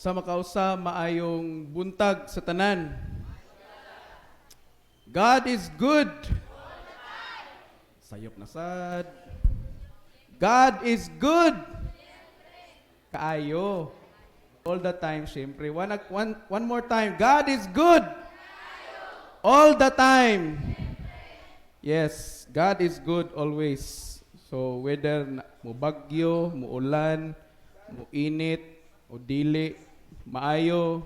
Sa makausa, maayong buntag sa tanan. God is good. Sayop na sad. God is good. Kaayo. All the time, syempre. One more time. God is good. All the time. Yes, God is good always. So whether mubagyo, muulan, muinit, o dili, maayo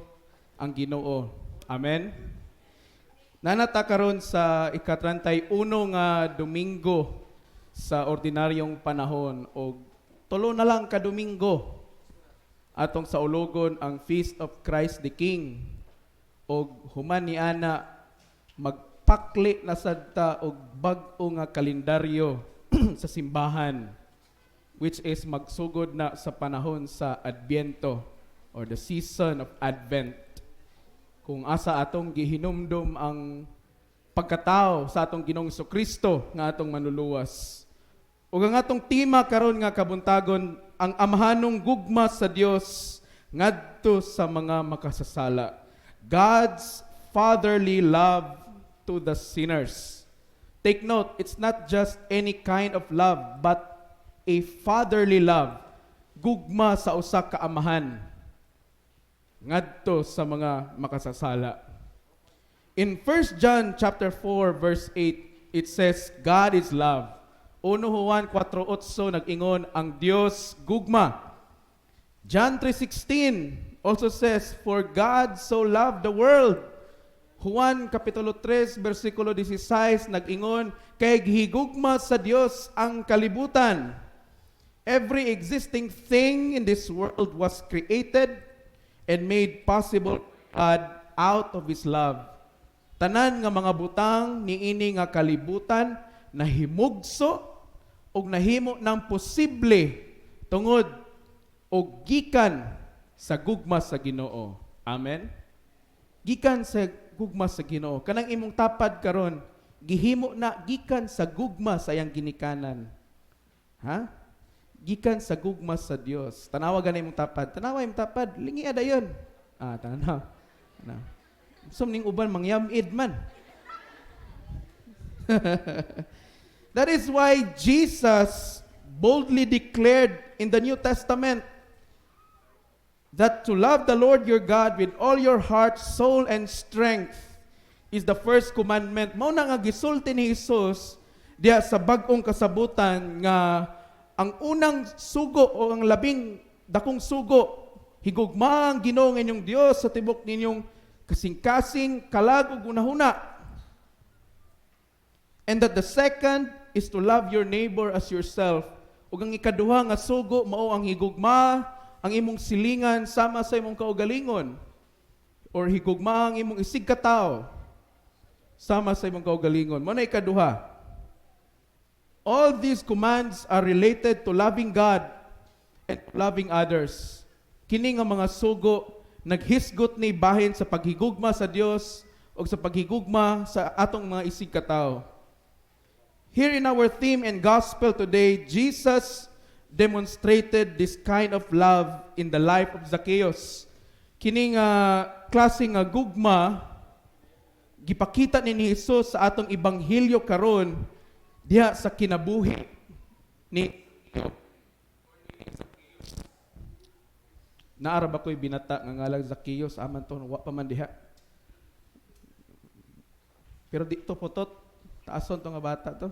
ang Ginoo. Amen. Naa na ta karon sa ika-31 nga Domingo sa ordinaryong panahon og tulo na lang ka Domingo atong saulogon ang Feast of Christ the King, og human ni ana magpakli na sad ta og bag-o nga kalendaryo sa simbahan, which is magsugod na sa panahon sa Adbyento or the season of Advent, kung asa atong gihinumdum ang pagkatao sa atong Ginoong Kristo nga atong manluluwas. Ug ang atong tema karon nga kabuntagon, ang amahanong gugma sa Dios ngadto sa mga makasasala. God's fatherly love to the sinners. Take note, it's not just any kind of love, but a fatherly love. Gugma sa usa ka amahan ngadto sa mga makasasala. In 1 John chapter 4 verse 8, it says, "God is love." 1 Juan 4:8 nag-ingon, "Ang Dios gugma." John 3:16 also says, "For God so loved the world." Juan kapitulo 3 bersikulo 16 nag-ingon, "Kay gihigugma sa Dios ang kalibutan." Every existing thing in this world was created and made possible God out of His love. Tanan nga mga butang niini nga kalibutan nahimugso og nahimo ng posible tungod og gikan sa gugma sa Ginoo. Amen. Gikan sa gugma sa Ginoo. Kanang imong tapad karon, gihimo na gikan sa gugma sa iyang ginikanan. Ha? Gikan sa gugma sa Dios. Tanawa gani imong tapad. Tanawa imong tapad, lingi dayon. Ah, tanaw. Tanaw. Sum ning uban mangyamid man. That is why Jesus boldly declared in the New Testament that to love the Lord your God with all your heart, soul, and strength is the first commandment. Mao na nga gisulti ni Jesus diya sa bag-ong kasabutan nga ang unang sugo o ang labing dakong sugo, higugma ang Ginoo nga inyong Dios sa tibok ninyong kasing-kasing, kalag ug hunahuna. And that the second is to love your neighbor as yourself. Ug ang ikaduha nga sugo mao ang higugma ang imong silingan sama sa imong kaugalingon or higugma ang imong isigkatawo sama sa imong kaugalingon. Mao na ikaduha. All these commands are related to loving God and loving others. Kini nga mga sugo naghisgot ni bahin sa paghigugma sa Dios o sa paghigugma sa atong mga isigkatawo. Here in our theme and gospel today, Jesus demonstrated this kind of love in the life of Zacchaeus. Kini nga klase nga gugma gipakita ni Jesus sa atong ebanghelyo karon diha sa kinabuhi ni. Naa ra ba ko'y binata nga ngalan Zacchaeus? Aman to, wa pa man diha. Pero dito putot, taason to nga bata to.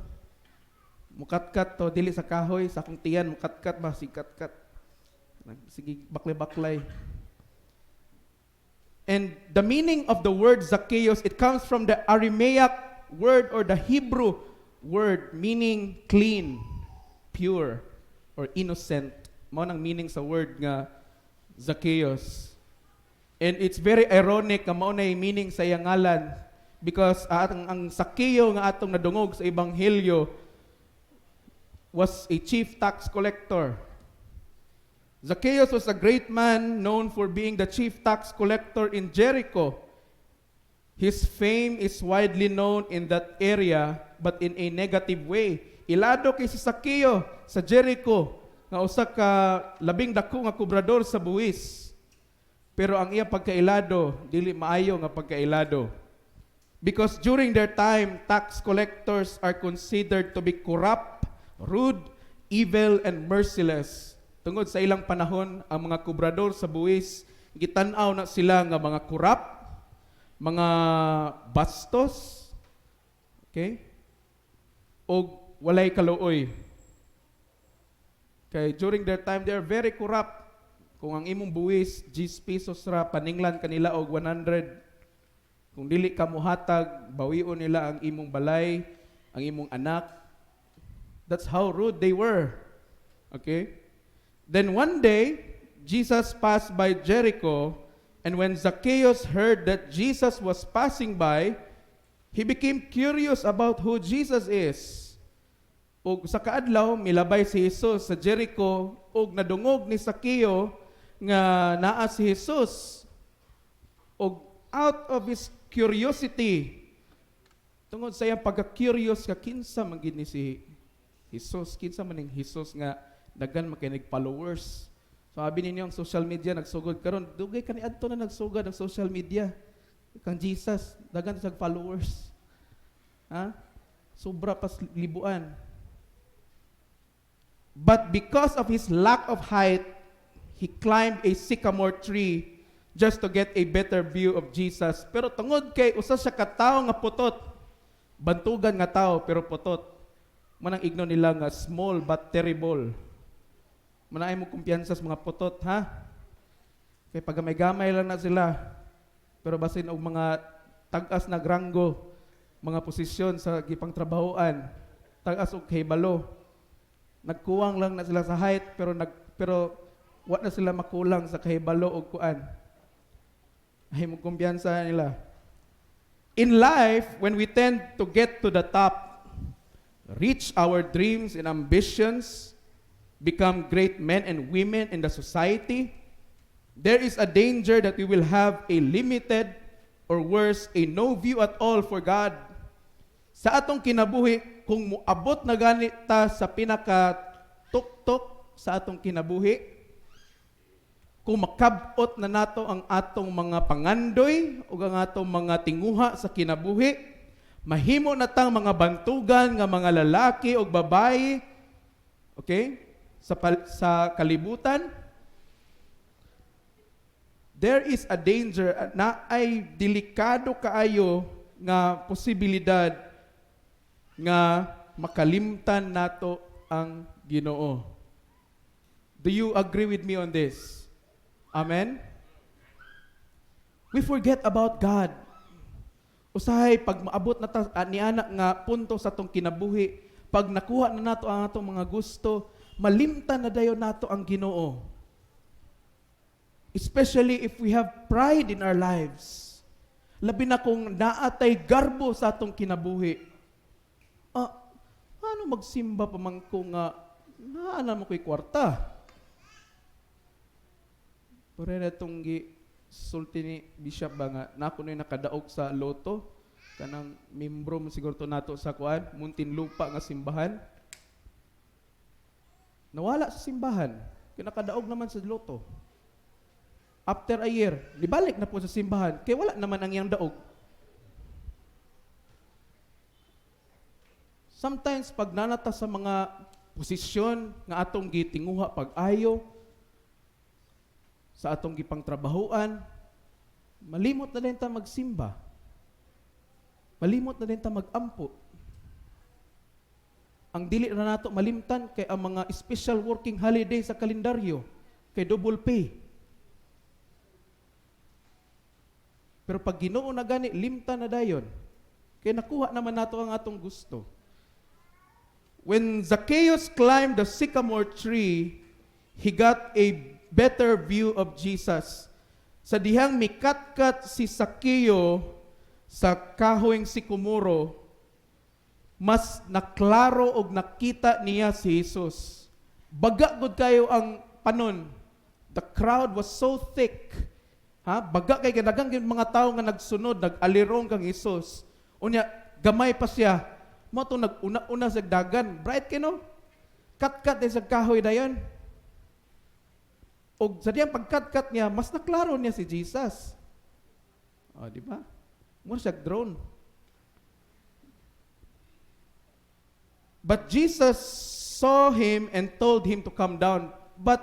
Mukatkat to, dili sa kahoy, sa akong tiyan, mukatkat ba, sigkatkat. Sige, baklay-baklay. And the meaning of the word Zacchaeus, it comes from the Aramaic word or the Hebrew word meaning clean, pure, or innocent. Mao nang meaning sa word nga Zacchaeus. And it's very ironic nga mao na meaning sa iyang ngalan because ang Zacchaeo nga atong nadungog sa ebanghelyo was a chief tax collector. Zacchaeus was a great man known for being the chief tax collector in Jericho. His fame is widely known in that area, but in a negative way. Ilado kay si Zacchaeo sa Jericho nga usa ka labing dako nga kobrador sa buwis. Pero ang iya pagkailado, dili maayo nga pagkailado. Because during their time, tax collectors are considered to be corrupt, rude, evil, and merciless. Tungod sa ilang panahon, ang mga kubrador sa buwis, gitan-aw na sila nga mga corrupt, mga bastos, okay? Og walay kaluoy. Kay during their time, they are very corrupt. Kung ang imong buwis, 10 pesos ra, paninglan kanila og 100. Kung dili ka muhatag, bawion nila ang imong balay, ang imong anak. That's how rude they were. Okay? Then one day, Jesus passed by Jericho, and when Zacchaeus heard that Jesus was passing by, he became curious about who Jesus is. Ug sa kaadlaw, milabay si Jesus sa Jericho ug nadungog ni Zacchaeo nga naa si Jesus. Ug out of his curiosity, tungod sa iyang pagka-curious ka, kinsa man gid ni si Jesus, kinsa man ning Jesus nga daghan man kay followers. So sabi ninyo, ang social media nagsugod karon, dugay kani adto na nagsugod ang social media. Kang Jesus, daghan sa followers. Ha? Sobra pas libuan. But because of his lack of height, he climbed a sycamore tree just to get a better view of Jesus. Pero tungod kay usa siya ka tawo nga putot, bantugan nga tao pero putot. Manang igno nila nga small but terrible. Manaay mo kumpiyansa sa mga putot, ha? Kay pag gamay-gamay lang na sila. Pero basin og mga tag-as na ranggo, mga posisyon sa gipangtrabahoan, tag-as og kahibalo. Nagkuwang lang na sila sa height pero wa na sila makulang sa kahibalo og kuan. Ay mo kumpiyansa nila. In life, when we tend to get to the top, reach our dreams and ambitions, become great men and women in the society, there is a danger that we will have a limited or worse, a no view at all for God. Sa atong kinabuhi, kung muabot na gani ta sa pinaka tuktok sa atong kinabuhi, kung makabot na nato ang atong mga pangandoy o ang atong mga tinguha sa kinabuhi, mahimo na tang mga bantugan nga mga lalaki o babae, okay, sa kalibutan, there is a danger na ay delikado kaayo nga posibilidad nga makalimtan nato ang Ginoo. Do you agree with me on this? Amen? We forget about God. Usahay pag maabot na ta ni ana nga punto sa atong kinabuhi, pag nakuha na nato ang atong mga gusto, malimtan na dayon nato ang Ginoo. Especially if we have pride in our lives. Labi na kung naatay garbo sa atong kinabuhi. Ah, ano magsimba pa man ko nga naa man ko'y kwarta? Pero na itong gi sulti ni Bishop ba nga na ako na nakadaog sa lotto, kanang membro mo siguro to nato sa kuan, Muntinlupa nga simbahan, nawala sa simbahan, kinakadaog naman sa lotto. After a year, nibalik na po sa simbahan kay wala naman ang iyang daog. Sometimes pag nanata sa mga posisyon nga atong gitinguha pag-ayo sa atong gipangtrabahuan, malimot na din ta magsimba. Malimot na din ta magampo. Ang dili na nato malimtan kay ang mga special working holiday sa kalendaryo kay double pay. Pero pag Ginoo na gani, limtan na dayon. Kay nakuha naman nato ang atong gusto. When Zacchaeus climbed the sycamore tree, he got a better view of Jesus. Sa dihang mikatkat si Zacchaeo sa kahoyng sikomoro, mas naklaro og nakita niya si Jesus. Baga gud kayo ang panon. The crowd was so thick. Ha? Baga kay daghang gyud mga tawo nga nagsunod, nag-alirong kang Jesus. Unya gamay pa siya. Mao to nag-una-una sa dagan. Bright kay no? Katkat din sa kahoy dayon. Og sa diyang pagkatkat niya, mas naklaro niya si Jesus. O, di ba? Mura siya drone. But Jesus saw him and told him to come down. But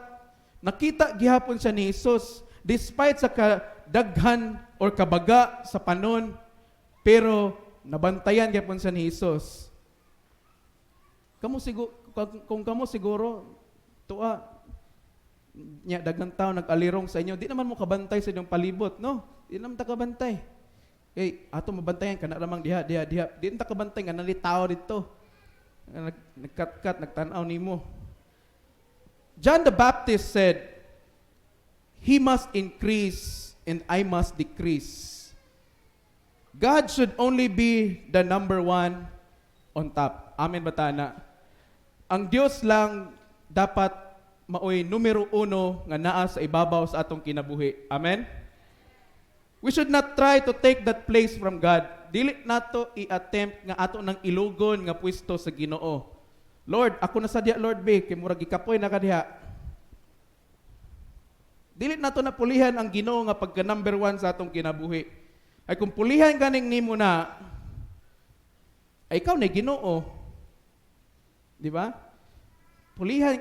nakita gihapon siya ni Jesus despite sa kadaghan or kabaga sa panon, pero nabantayan gihapon siya ni Jesus. Kamo siguro, kung kamo siguro tuwa nya daghang tao nag-alirong sa inyo, di naman mo kabantay sa inyong palibot, no? Di naman ta kabantay. Kay ato mabantayan kana ramang diha diha diha. Di ta kabantay nga nali tao dito. Nagkat-kat, nagtan-aw nimo. John the Baptist said, "He must increase and I must decrease." God should only be the number one on top. Amen ba tana? Ang Diyos lang dapat maoy numero uno nga naa sa ibabaw sa atong kinabuhi. Amen? We should not try to take that place from God. Dili nato i-attempt nga ato nang ilugon nga pwesto sa Ginoo. "Lord, ako na sadya, Lord be, kay murag gikapoy na ka diha." Dili nato na pulihan ang Ginoo nga pagka number one sa atong kinabuhi. Ay kung pulihan ganing nimo na, ay ikaw na Ginoo. Di ba? Pulihan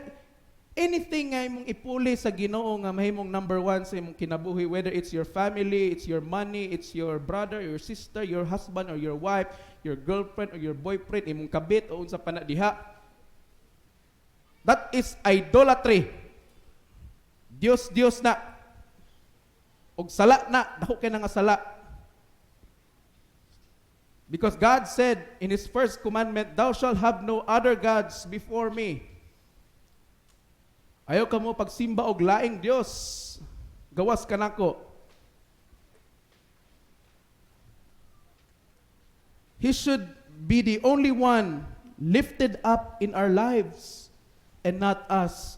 anything nga imong ipuli sa Ginoo nga mahimong number one sa imong kinabuhi, whether it's your family, it's your money, it's your brother, your sister, your husband or your wife, your girlfriend or your boyfriend, imong kabit o unsa pa na diha. That is idolatry. Dios Dios na. Og sala na, dako kay na nga sala. Because God said in His first commandment, "Thou shalt have no other gods before me." Ayaw ka mo pagsimba og laing Dios. Gawas kanako. He should be the only one lifted up in our lives and not us.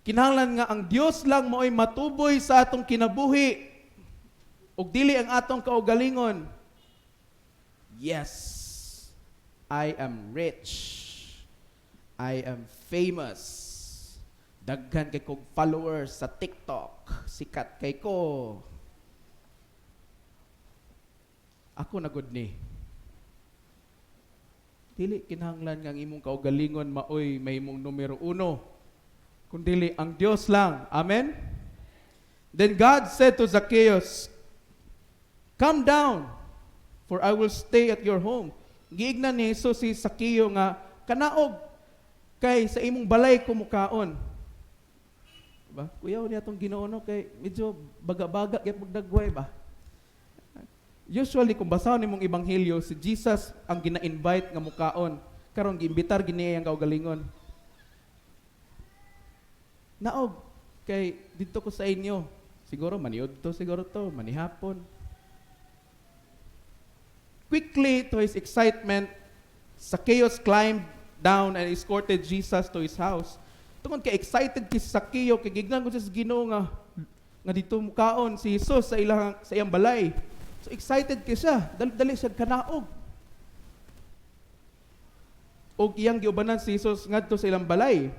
Kinahanglan nga ang Dios lang mao'y matuboy sa atong kinabuhi ug dili ang atong kaugalingon. "Yes, I am rich. I am famous. Daghan kay kog followers sa TikTok. Sikat kay ko. Ako na gud ni." Dili kinahanglan nga ang imong kaugalingon maoy mahimong numero uno. Kundili ang Dios lang. Amen? Then God said to Zacchaeus, "Come down, for I will stay at your home." Giignan ni Jesus si Zacchaeus nga kanaog kay sa imong balay ko mukaon. Diba? Kuyaw niya tong Ginoo, no, kay medyo baga-baga gyud pagdagway ba. Usually kung basahon nimong ebanghelyo, si Jesus ang gina-invite nga mukaon. Karon giimbitar gini ang kaugalingon. "Naog kay didto ko sa inyo." Siguro maniud to, siguro to manihapon. Quickly, to his excitement, Zacchaeus climbed down and escorted Jesus to his house. Tungod kay excited kay Zacchaeus, kay gignan ko siya sa Ginoo nga didto mukaon si Jesus sa iyang balay. So excited kay siya, dali-dali siya kanaog. Og iyang giubanan si Jesus ngadto sa ilang balay.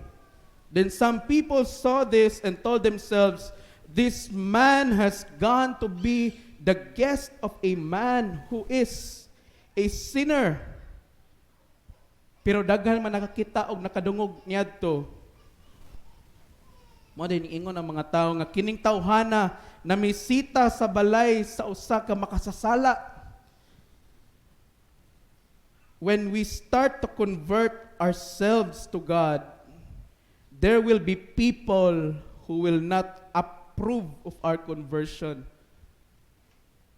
Then some people saw this and told themselves, "This man has gone to be the guest of a man who is a sinner." Pero daghan man nakakita og nakadungog niadto. Mao din ingon ang mga tao nga kining tawhana namisita sa balay sa usa ka makasasala. When we start to convert ourselves to God, there will be people who will not approve of our conversion.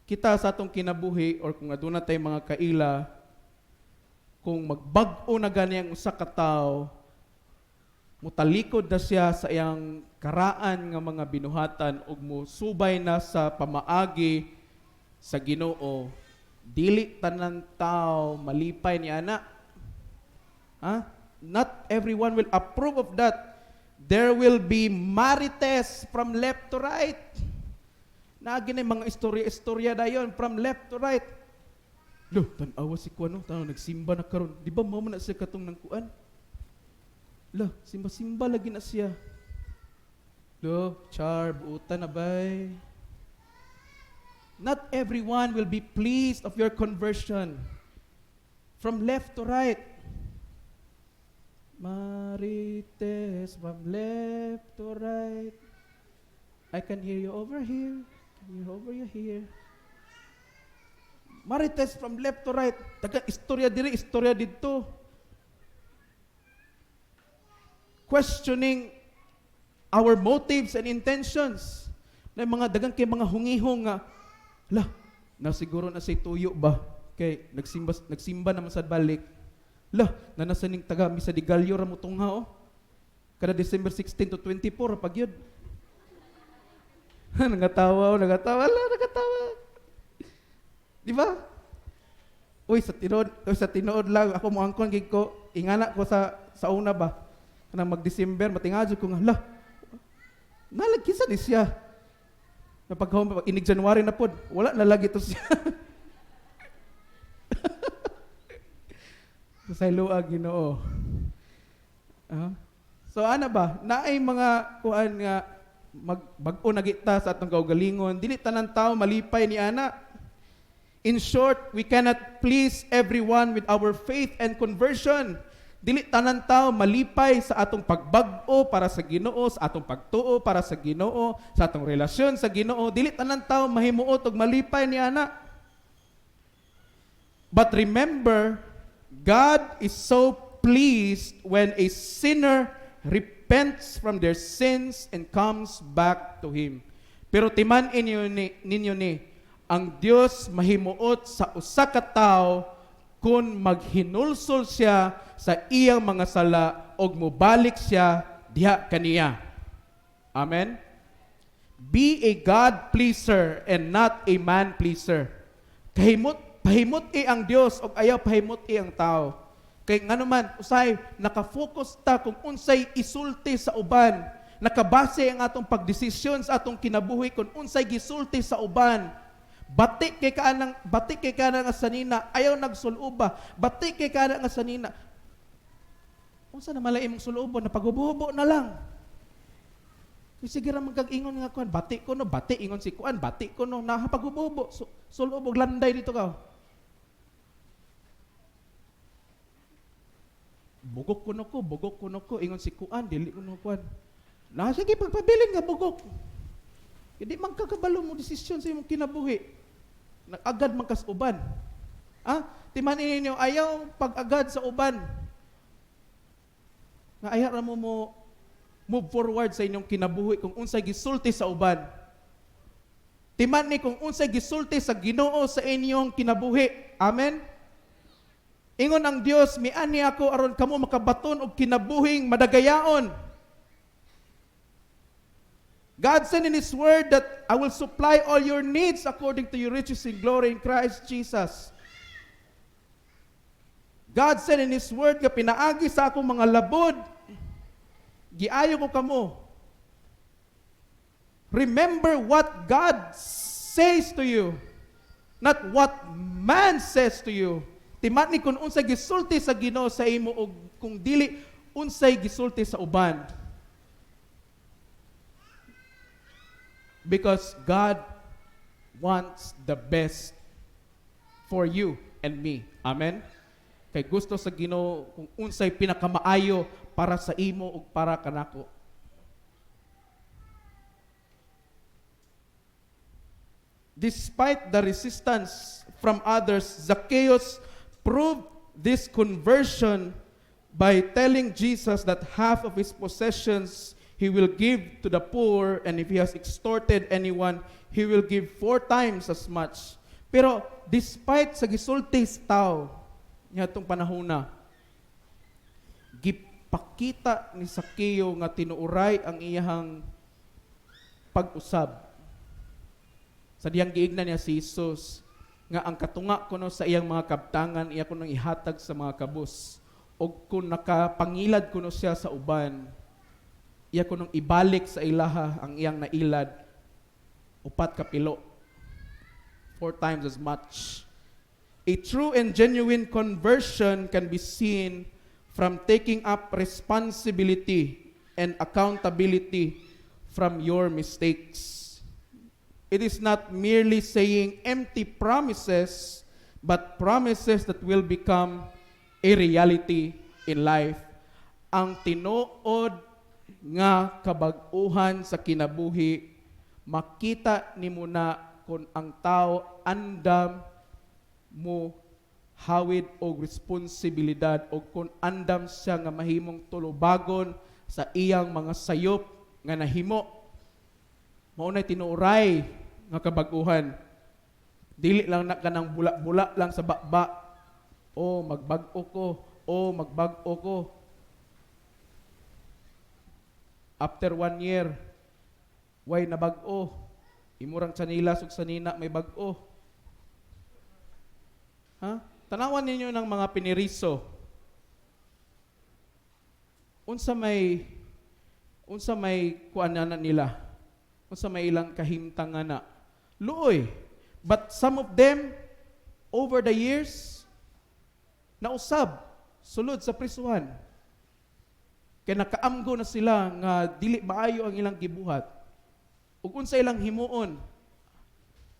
Kita sa atong kinabuhi or kung aduna tay mga kaila, kung magbag-o na gani ang usa ka tawo, mutalikod na siya sa iyang karaan nga mga binuhatan ug musubay na sa pamaagi sa Ginoo, dili tanan tao malipay ni ana. Ha? Not everyone will approve of that. There will be marites from left to right. Naagi na yung mga istorya-istorya dayon from left to right. "Lo, tan-awa si kuan no, tanaw nagsimba na karon. Di ba mao man na siya katong nang kuan? Lo, simba-simba lagi na siya." Do, char, buutan na bay. Not everyone will be pleased of your conversion. From left to right. Marites from left to right. I can hear you over here. Can hear over you here. Marites from left to right. Taga istorya diri, istorya didto. Questioning our motives and intentions. Na mga dagang kay mga hungihong nga, la, na siguro na say tuyo ba? Kay nagsimba naman sa balik. La, na nasa ning taga misa di Gallo ra mo tungha oh. Kada December 16 to 24 pag yun. Nagatawa, oh, nagatawa, la, nagatawa. Di ba? Uy, sa tinuod lang ako mo angkon gid ko, ingana ko sa una ba. Kanang mag-December matingadyo ko nga, la. Nalag kinsa ni siya. Napag inig January na pod, wala na lagi to siya. Sa luag Ginoo. Ah? So ana ba, naay mga kuan nga magbag-o na kita sa atong kaugalingon, dili tanan tao malipay ni ana. In short, we cannot please everyone with our faith and conversion. Dili tanan tao malipay sa atong pagbag-o para sa Ginoo, sa atong pagtuo para sa Ginoo, sa atong relasyon sa Ginoo. Dili tanan tao mahimuot og malipay ni ana. But remember, God is so pleased when a sinner repents from their sins and comes back to Him. Pero timan ninyo ni, ang Dios mahimuot sa usa ka tawo kung maghinulsol siya sa iyang mga sala og mobalik siya diha kaniya. Amen? Be a God pleaser and not a man pleaser. Kahimot, pahimut ang Dios og ayaw pahimut ang tao. Kay ngano man, usay nakafocus ta kung unsay isulti sa uban. Nakabase ang atong pagdesisyon sa atong kinabuhi kung unsay gisulti sa uban. Bati kay kaanang nga sanina, ayaw nagsul-oba. Bati kay kaanang nga sanina. Unsa na malay imong sul-obon, napaghubo-hubo na lang. Kay sige ra man kag ingon nga kuan, bati ko no, bati ingon si kuan, bati ko no, napaghubo-hubo, sul-ob og landay dito ka. Bugok kuno ko, bugok kuno ko, ingon si kuan, dili kuno kuan. Na sige pagpabilin nga bugok. Hindi man kakabalo mo desisyon sa imong kinabuhi. Nag-agad man kas uban. Ah, timan ninyo ayaw pag-agad sa uban. Nga ayaw ra mo mo move forward sa inyong kinabuhi kung unsay gisulti sa uban. Timan ni kung unsay gisulti sa Ginoo sa inyong kinabuhi. Amen. Ingon ang Dios, miani ako aron kamo makabaton og kinabuhing madagayaon. God said in His Word that I will supply all your needs according to your riches in glory in Christ Jesus. God said in His Word nga pinaagi sa akong mga labod, giayo ko kamo. Remember what God says to you, not what man says to you. Timan ni kung unsay gisulti sa Ginoo sa imo og kung dili unsay gisulti sa uban. Because God wants the best for you and me. Amen? Kay gusto sa Ginoo kung unsay pinakamaayo para sa imo ug para kanako. Despite the resistance from others, Zacchaeus proved this conversion by telling Jesus that half of his possessions he will give to the poor, and if he has extorted anyone, he will give 4 times as much. Pero despite sa gisulti sa tao niadtong panahona, gipakita ni Zacchaeo nga tinuoray ang iyahang pag-usab. Sa diyang giigna niya si Jesus nga ang katunga kuno sa iyang mga kabtangan iya kuno ihatag sa mga kabus, og kung nakapangilad kuno siya sa uban, iya kunong ibalik sa ilaha ang iyang nailad 4 ka pilo, 4 times as much. A true and genuine conversion can be seen from taking up responsibility and accountability from your mistakes. It is not merely saying empty promises, but promises that will become a reality in life. Ang tinuod nga kabag-uhan sa kinabuhi, makita nimo na kung ang tao andam mo hawid og responsibilidad o kung andam siya nga mahimong tulubagon sa iyang mga sayop nga nahimo. Mao nay tinuoray nga kabag-uhan. Dili lang na kanang bula-bula lang sa baba. "O, magbag-o ko. O, magbag-o ko." After one year, way nabag-o. Imurang tsanilas ug sanina may bag-o. Ha? Tanawan ninyo ng mga piniriso. Unsa may kuan na nila? Unsa may ilang kahimtang na? Luoy. But some of them, over the years, nausab sulod sa prisuhan. Kay nakaamgo na sila nga dili maayo ang ilang gibuhat. Ug unsa ilang himuon?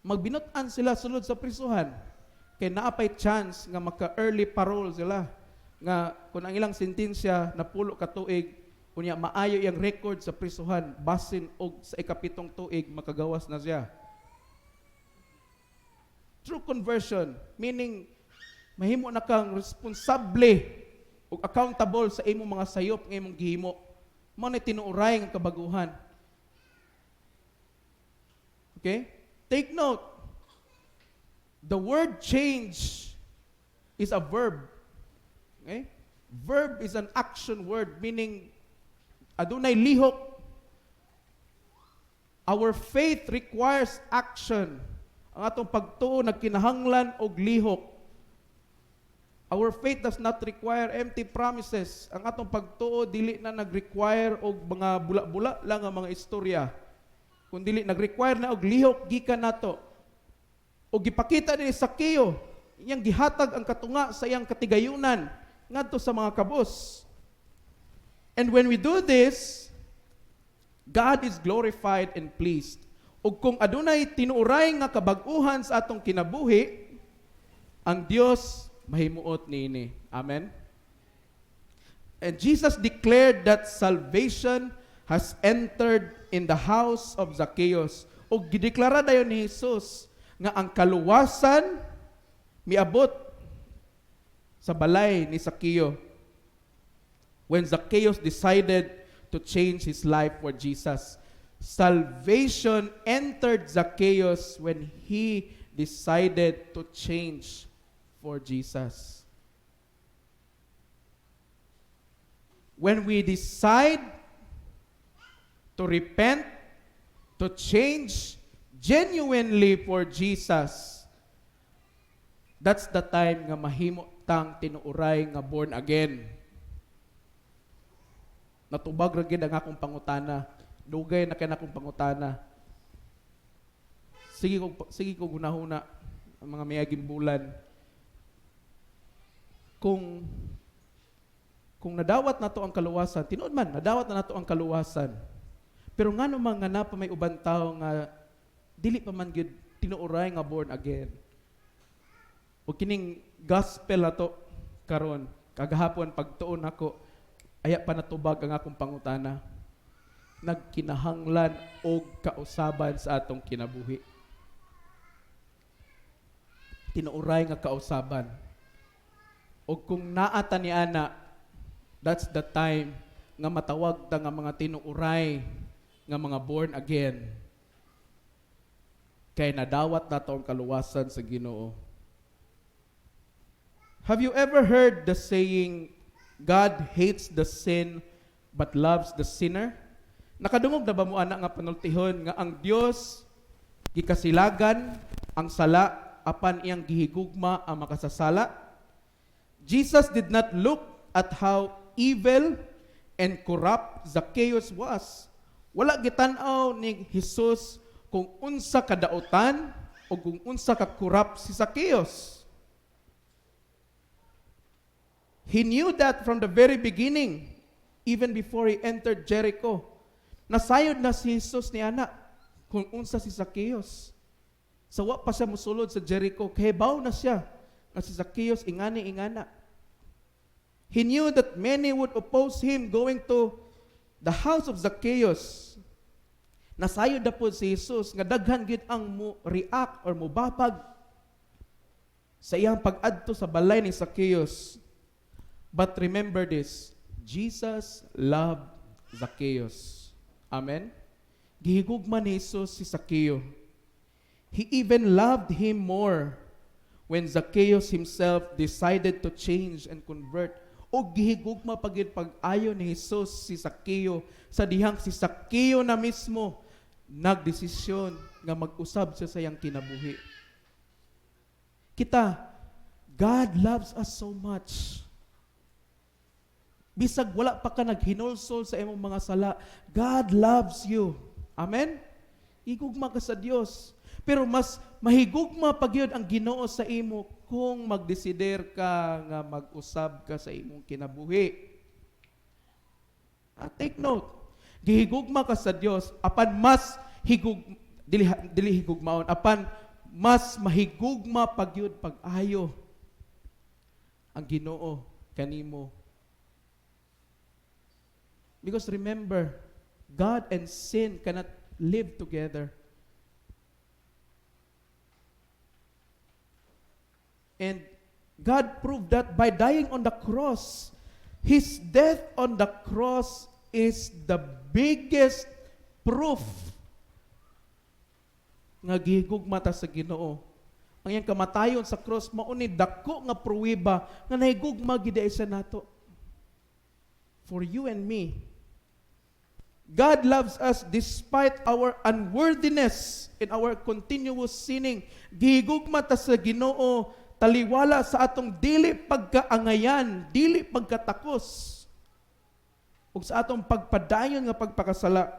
Magbinut-an sila sulod sa prisuhan. Kay naa pay chance nga maka-early parole sila. Nga kung ang ilang sentensya 10 ka tuig, unya maayo iyang record sa prisuhan, basin og sa 7 tuig makagawas na siya. True conversion, meaning mahimo na kang responsable ug accountable sa imong mga sayop nga imong gihimo. Mao na tinuoray nga kabaguhan. Okay? Take note. The word "change" is a verb. Okay? Verb is an action word, meaning adunay lihok. Our faith requires action. Ang atong pagtuo nagkinahanglan og lihok. Our faith does not require empty promises. Ang atong pagtuo dili na nag-require og mga bula-bula lang ang mga istorya. Kung dili nag-require na og lihok gikan nato. Og gipakita ni Sakeo, iyang gihatag ang katunga sa iyang katigayunan ngadto sa mga kabus. And when we do this, God is glorified and pleased. Ug kung adunay tinuoray nga kabag-uhan sa atong kinabuhi, ang Dios mahimuot niini. Amen. And Jesus declared that salvation has entered in the house of Zacchaeus. Ug gideklara dayon ni Jesus nga ang kaluwasan miabot sa balay ni Zacchaeus when Zacchaeus decided to change his life for Jesus. Salvation entered Zacchaeus when he decided to change for Jesus. When we decide to repent, to change genuinely for Jesus, that's the time nga mahimo tang tinuoray nga born again. Natubag ra gid ang akong pangutana. Dugay na kay akong pangutana. Sige ko gunahuna ang mga miaging bulan. Kung nadawat nato ang kaluwasan, tinuod man, nadawat na nato ang kaluwasan. Pero ngano man nga naa pa may uban tawo nga dili pa man gyud tinuoray nga born again? O kining gospel nato karon, kagahapon pagtuon nako, aya pa natubag ang akong pangutana. Nagkinahanglan og kausaban sa atong kinabuhi. Tinuoray nga kausaban. O kung naa ta ni ana, that's the time nga matawag ta nga mga tinuoray nga mga born again. Kay nadawat nato ang kaluwasan sa Ginoo. Have you ever heard the saying, "God hates the sin but loves the sinner"? Nakadungog na ba mo ana nga panultihon nga ang Dios gikasilagan ang sala apan iyang gihigugma ang makasasala? Jesus did not look at how evil and corrupt Zacchaeus was. Wala gitan-aw ni Jesus kung unsa kadautan o kung unsa ka corrupt si Zacchaeus. He knew that from the very beginning, even before he entered Jericho. Nasayod na si Jesus ni ana kung unsa si Zacchaeus. Sa wa pa siya musulod sa Jericho, kahibaw na siya nga si Zacchaeus ingani ingana. He knew that many would oppose him going to the house of Zacchaeus. Nasayod na po si Jesus nga daghan gid ang mo react or mobabag sa iyang pag-adto sa balay ni Zacchaeus. But remember this, Jesus loved Zacchaeus. Amen? Gihigugma ni Jesus si Zacchaeus. He even loved him more when Zacchaeus himself decided to change and convert. O gihigugma pagid pag-ayo ni Jesus si Zacchaeus sa dihang si Zacchaeus na mismo nagdesisyon nga mag-usab siya sa iyang kinabuhi. Kita, God loves us so much. Bisag wala pa ka naghinulsol sa imong mga sala, God loves you. Amen? Igugma ka sa Dios. Pero mas mahigugma pa gyud ang Ginoo sa imo kung magdesider ka nga mag-usab ka sa imong kinabuhi. Take note. Gihigugma ka sa Dios apan mas higug dili dili higugmaon, apan mas mahigugma pa gyud pag-ayo ang Ginoo kanimo. Because remember, God and sin cannot live together. And God proved that by dying on the cross. His death on the cross is the biggest proof nga gihigugma ta sa Ginoo. Ang iyang kamatayon sa cross mao ni dako nga pruweba nga nahigugma gid siya nato. For you and me. God loves us despite our unworthiness in our continuous sinning. Gihigugma ta sa Ginoo taliwala sa atong dili pagkaangayan, dili pagkatakos, ug sa atong pagpadayon nga pagpakasala.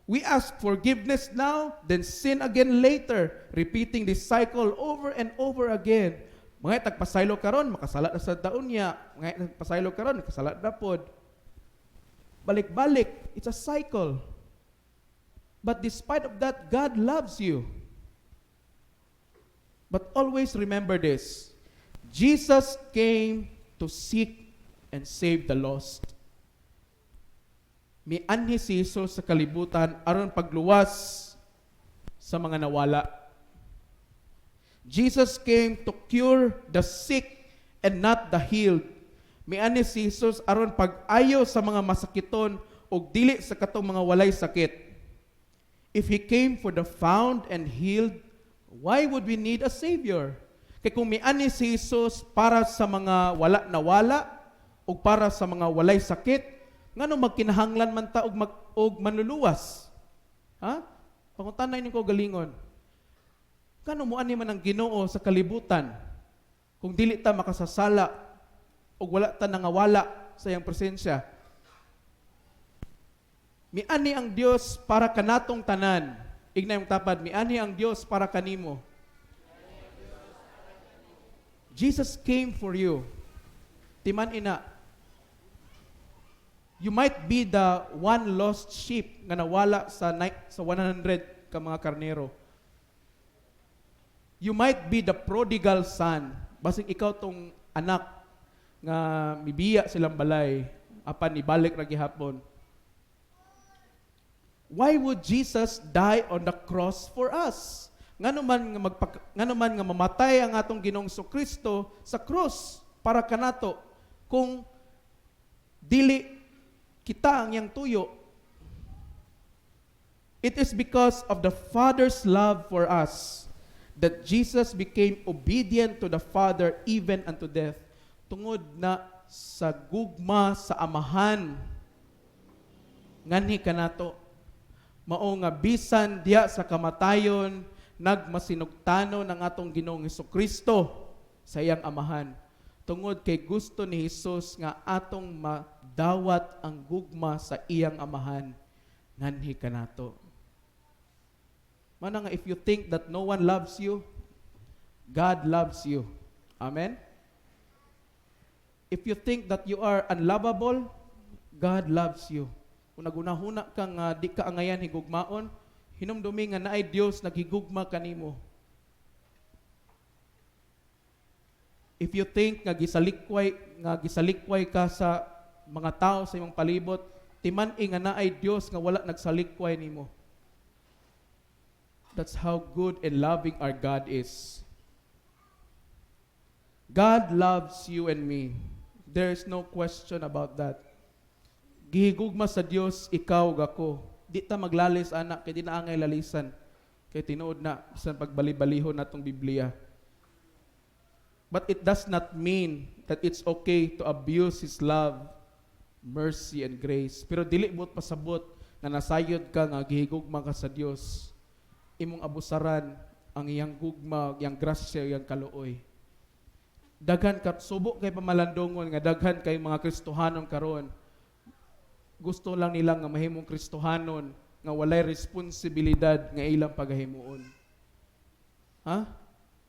We ask forgiveness now, then sin again later, repeating this cycle over and over again. Mga tagpasaylo karon, makasala na sa daon niya. Mga tagpasaylo karon, makasala na pod. Balik-balik, it's a cycle. But despite of that, God loves you. But always remember this: Jesus came to seek and save the lost. Mianhi si Jesus sa kalibutan aron pagluwas sa mga nawala. Jesus came to cure the sick and not the healed. Mianhi si Jesus aron pag-ayo sa mga masakiton ug dili sa katong mga walay sakit. If He came for the found and healed, why would we need a Savior? Kay kung mianhi si Jesus para sa mga wala nawala ug para sa mga walay sakit, ngano magkinahanglan man ta og manluluwas? Ha? Pangutan-a inyong kaugalingon. Ngano moanhi man ang Ginoo sa kalibutan kung dili ta makasasala ug wala ta nangawala sa iyang presensya? Mianhi ang Dios para kanatong tanan. Ingna imong tapad, "Mianhi ang Dios para kanimo." Jesus came for you. Timan ina. You might be the one lost sheep nga nawala sa 100 ka mga karnero. You might be the prodigal son. Basig ikaw tong anak nga mibiya silang balay apan ibalik ra gihapon. Why would Jesus die on the cross for us? Ngano man nga mamatay ang atong Ginoong Kristo sa cross para kanato kung dili kita ang iyang tuyo? It is because of the Father's love for us that Jesus became obedient to the Father even unto death. Tungod na sa gugma sa Amahan nganhi kanato, mao nga bisan diha sa kamatayon, nagmasinugtanon ang atong Ginoong Kristo sa iyang Amahan tungod kay gusto ni Hesus nga atong madawat ang gugma sa iyang Amahan nganhi kanato. Mana nga if you think that no one loves you, God loves you. Amen. If you think that you are unlovable, God loves you. Kung nagunahuna ka nga di ka angayan higugmaon, hinumdumi nga naay Dios naghigugma kanimo. If you think nga gisalikway ka sa mga tao sa imong palibot, timan-i nga naay Dios nga wala nagsalikway nimo. That's how good and loving our God is. God loves you and me. There is no question about that. Gihigugma sa Dios ikaw ug ako. Di ta maglalis ana kay di na angay lalisan. Kay tinuod na bisan pagbali-balihon natong Biblia. But it does not mean that it's okay to abuse His love, mercy, and grace. Pero dili buot pasabot nga nasayod ka nga gihigugma ka sa Dios. Imong abusaran ang iyang gugma, iyang grasya, iyang kaluoy. Daghan ka subo kay pamalandungon nga daghan kay mga Kristohanon karon. Gusto lang nila nga mahimong Kristohanon nga walay responsibilidad nga ilang pagahimuon. Ha?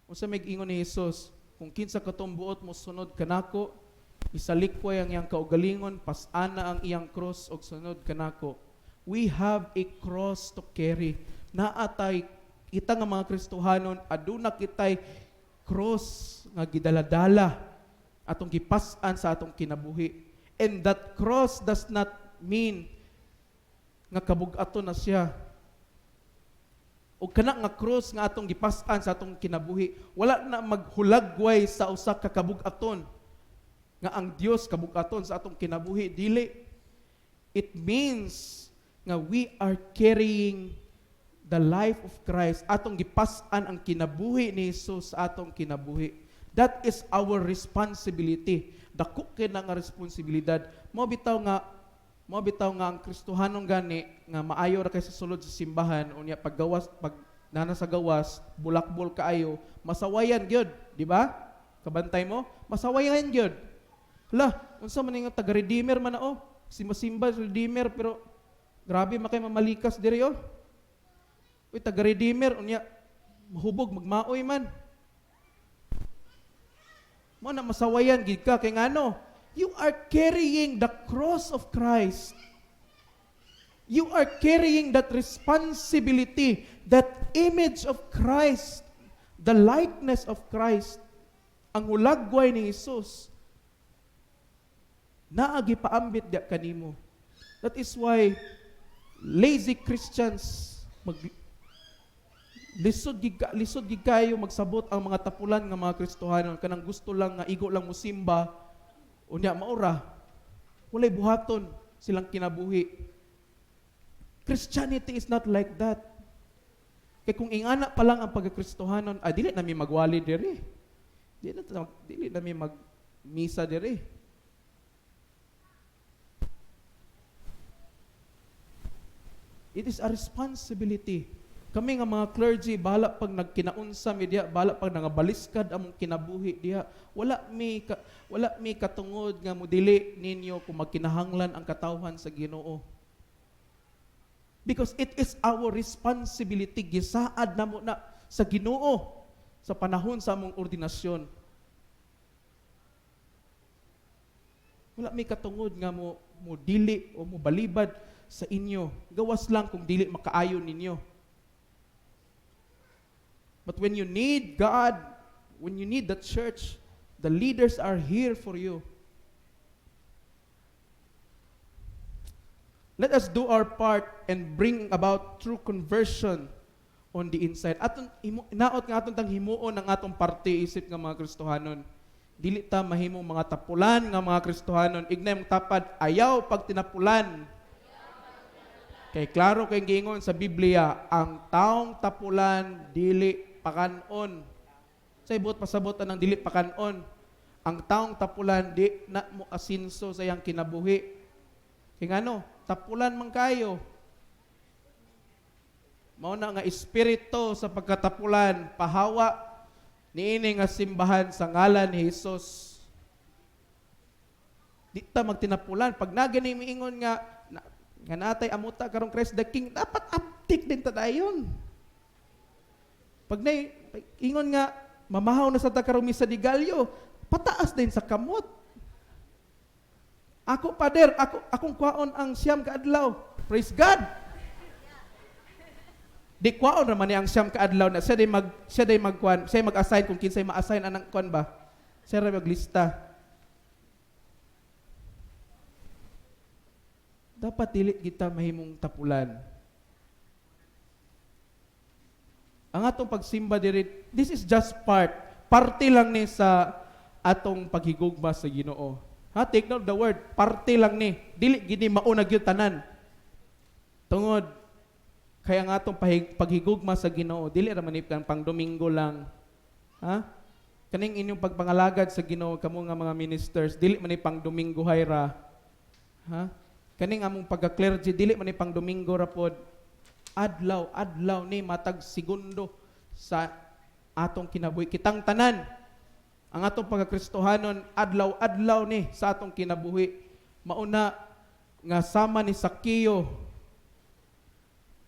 Unsa may giingon ni Jesus? Kung kinsa katong buot mo sunod kanako, isalikway ang iyang kaugalingon, pas-ana ang iyang cross og sunod kanako. We have a cross to carry. Naatay kita nga mga Kristohanon, aduna kitay cross nga gidaladala atong gipas-an sa atong kinabuhi. And that cross does not mean nga kabug-aton na siya. O kana nga cross nga atong gipas-an sa atong kinabuhi, wala na maghulagway sa usa ka kabug-aton nga ang Dios kabug-aton sa atong kinabuhi, dili. It means nga we are carrying the life of Christ. Atong gipas-an ang kinabuhi ni Jesus sa atong kinabuhi. That is our responsibility. Dako kay na nga responsibilidad. Mao bitaw nga ang Kristohanon gani nga maayo ra kay sa sulod sa simbahan, unya paggawas, pag nana sa gawas, bulakbol kaayo, masawayan gyud, di ba? Kabantay mo, masawayan gyud. Hala, unsa man nga taga Redeemer man na, oh. Simba-simba Redeemer pero grabe man kay mamalikas diri, oh. Uy, taga Redeemer unya mahubog magmaoy man. Mo na masawayan gid ka kay ngano? You are carrying the cross of Christ. You are carrying that responsibility, that image of Christ, the likeness of Christ. Ang hulagway ni Jesus. Naagi paambit diya kanimo. That is why lazy Christians mag lisod gid kayo magsabot ang mga tapulan nga mga Kristohanon, kanang gusto lang nga igo lang musimba unya maura, walay buhaton silang kinabuhi. Christianity is not like that. Kay kung ingana pa lang ang pagkakristohanon, ay dili na mi magwali diri, dili na mi magmisa diri. It is a responsibility. Kami nga mga clergy, bahala pag nagkinaunsa mi diha, bahala pag nangabaliskad among kinabuhi diha. Wala mi katungod nga modili ninyo kung magkinahanglan ang katawhan sa Ginoo. Because it is our responsibility, gisaad namo na sa Ginoo sa panahon sa among ordinasyon. Wala mi katungod nga mo dili o mo balibad sa inyo. Gawas lang kung dili makaayon ninyo. But when you need God, when you need the church, the leaders are here for you. Let us do our part and bring about true conversion on the inside. Aton naot nga aton tang himuon ang atong parte isip nga mga Kristohanon. Dili ta mahimong mga tapulan nga mga Kristohanon. Ignay mong tapad, ayaw pag tinapulan. Kay klaro kay giingon sa Biblia, ang taong tapulan dili pakanon. Sa ibot pasabotan ang dili pakanon. Ang taong tapulan di na mo asinso sa iyang kinabuhi. Kay ngano, tapulan man kayo. Mao na nga espiritu sa pagkatapulan, pahawa niini nga simbahan sa ngalan ni Hesus. Di ta magtinapulan. Pag nagani miingon nga na, nga natay amuta karong Christ the King, dapat aptik din ta dayon. Pag nay ingon nga mamahaw na sa ta karong misa de Gallo, pataas din sa kamot. Ako, Father, ako akong kwaon ang 9 ka adlaw. Praise God. Di kwaon ra man ni ang 9 ka adlaw na siya day magkuan, siya mag-assign kung kinsay ma-assign anang kuan ba. Siya ra maglista. Dapat dili kita mahimong tapulan. Ang atong pagsimba diri, this is just part. Parte lang ni sa atong paghigugma sa Ginoo. Ha, take note the word, parte lang ni. Dili gini mauna gyud tanan. Tungod kaya ang atong paghigugma sa Ginoo, dili ra man ni pang Domingo lang. Ha? Kaning inyong pagpangalagad sa Ginoo, kamo nga mga ministers, dili man ni pang Domingo hayra. Ha? Kaning among pagka-clergy, dili man ni pang Domingo ra pod. Adlaw, adlaw ni matag segundo sa atong kinabuhi. Kitang tanan, ang atong pagkakristohanon, adlaw, adlaw ni sa atong kinabuhi. Mauna nga sama ni Sakeo,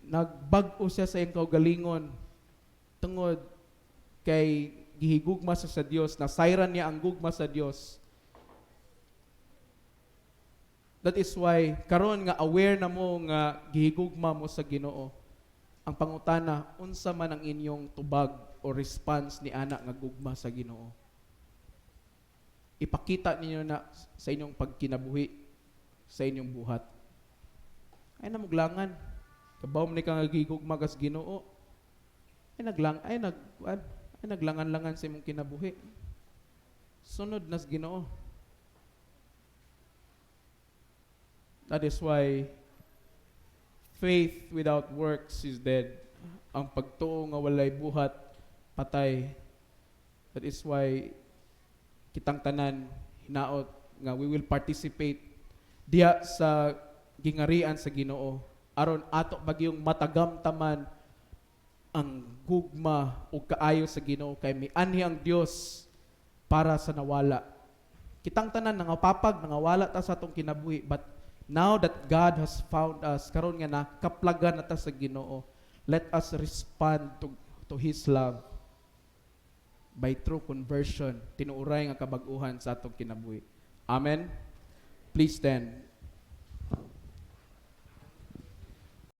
nagbag-o siya sa iyang kaugalingon tungod kay gihigugma siya sa Dios, nasayran niya ang gugma sa Dios. That is why karon nga aware na mo nga gihigugma mo sa Ginoo. Ang pangutana, unsa man ang inyong tubag o response ni ana nga gugma sa Ginoo? Ipakita ninyo na sa inyong pagkinabuhi, sa inyong buhat. Ay namuglangan. Kabaw man ni ka nga gihigugma kas Ginoo. Ay naglangan-langan sa imong kinabuhi. Sunod nas Ginoo. That is why faith without works is dead. Ang pagtuo nga walay buhat, patay. That is why kitang tanan hinaot nga we will participate diha sa gingarian sa Ginoo aron ato bagyong matagamtaman ang gugma ug kaayo sa Ginoo, kay mianhi ang Dios para sa nawala. Kitang tanan nangapapag, nangawala ta sa atong kinabuhi, but now that God has found us, karon nga nakaplagan na ta sa Ginoo, let us respond to His love by true conversion, tinuuray nga kabag-uhan sa atong kinabuhi. Amen. Please stand.